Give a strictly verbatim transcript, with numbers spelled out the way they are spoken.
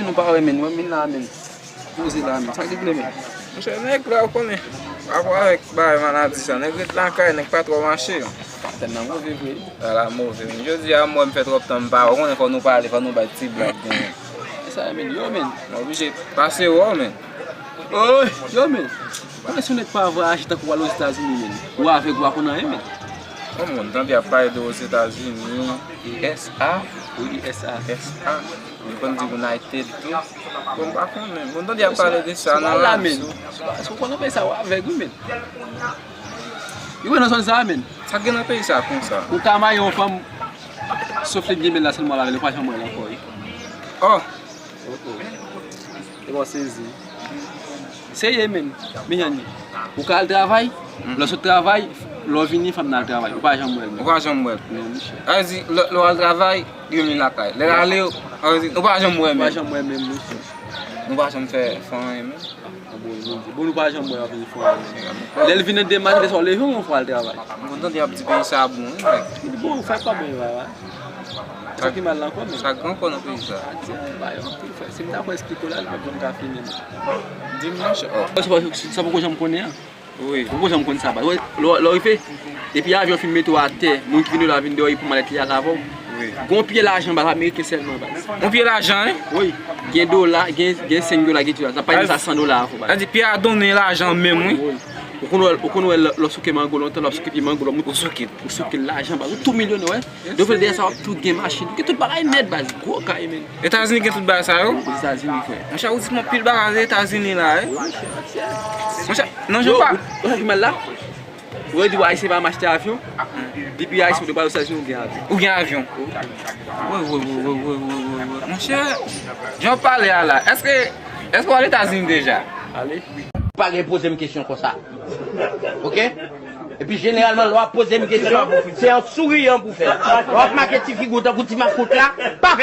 Nou pa wè, men, wè, men la, men. Poze la, men. Sa k te vle, men? Monchè, nèg la, ou konnen. Pa rapò avèk bagay maladi sa. Nèg ret lakay, nèg pa twò mache. Patèn nan move vre. Ala move, men. Jodi a, mwen, m fè twòp tan, m pa wè. Ou konnen, fò nou pale, fò nou bay ti blag, men. E sa, men. Yo, men. M oblije pase wè w, men. Oy, yo, men. Kòman si yon nèg pa vwayaje tankou w al Ozetazini, men? Ou avèg, ou pa konn anyen, men. Bon, moun tande ap pale de Ozetazini, U S A. Wi, U S A. U S A. Moun konn di United tou. Bon, m pa konnen. Moun tande ap pale de sa nan radyo. Èske w konn nan peyi sa, w avèg, wi, men. Wi, nan zòn sa, men. Sa gen nan peyi sa konsa? Ou ka marye yon fanm, sof li gen bèl la sèlman la, li pa janm wè l ankò, wi. Oh! Oh, oh. E bon, sezi. Serye, men. Men jan li. Ou ka al travay, lè w sot travay, lè w vini, fanm nan al travay. Ou pa janm wè l, men. Ou pa janm wè l. Non, monchè. Sa vle di, lè, lè w al travay, li menm li lakay. Lè l ale, sa vle di, ou pa janm wè l, men. Ou pa janm wè l, men, monchè. Nou pa janm fè, fè anyen, men. Ah, bon, Bondye. Bon, nou pa janm wè l ap vin fè anyen. Lè l vin nan demach, lè sa w leve, yon fwa al travay. Bon, tande y ap di peyi sa bon, wi, nèg. Bon, fè pa bon, va, va. Sa ki mal la ankò, men. Sa gen ankò nan peyi sa. Adye, bay anpil, frè. Si m ta kwè esplike w la, li p ap janm ka fini, non. Di m, monchè. Oh. Sa, sa, sa poko janm konnen an. Wi. Poko janm konn sa, baz. Lè, lè, lè w rive, depi avyon fin mete w atè, moun ki vin de la vin deyò, li pran malèt li al avè w. Wi. Gon pye lajan, baz, ameriken sèlman, baz. Gon pye lajan, wi? Wi. Gen dola, gen, gen senk dola, gen ti dola. Sa pa di sa san dola avè w, baz. Sa di pye a donnen lajan menm, wi. Wi. Ou konn wè, ou konn wè lè, lè w souke mango lontan, lè w souke pye mango, lè w moute. Ou souke l. Ou souke l lajan, baz. Ou tou milyonè, wè. Dovle dèyè sa w ap tou gen machin. Ou gen tout bagay nèt, baz. Gwo kay, men. Etazini gen tout bagay sa yo? Etazini, frè. Monchè, ou di m anpil bagay Etazini la, wi. Monchè, nan jan pa. Ou sa ki mal la? Ou di w Ayisyen pa janm achte avyon? Depi Ayisyen ou pral Etazini ou gen avyon. Ou gen avyon? Wi, wi, wi. Monchè, jan w pale a la, èske, èske w al Etazini deja? Ale. Pa gen poze m kesyon konsa. Oke? Epi jeneralman, lè w ap poze m kesyon, se an souriyan pou fè l. Lè w ap make ti figi w tankou ti makout la, pa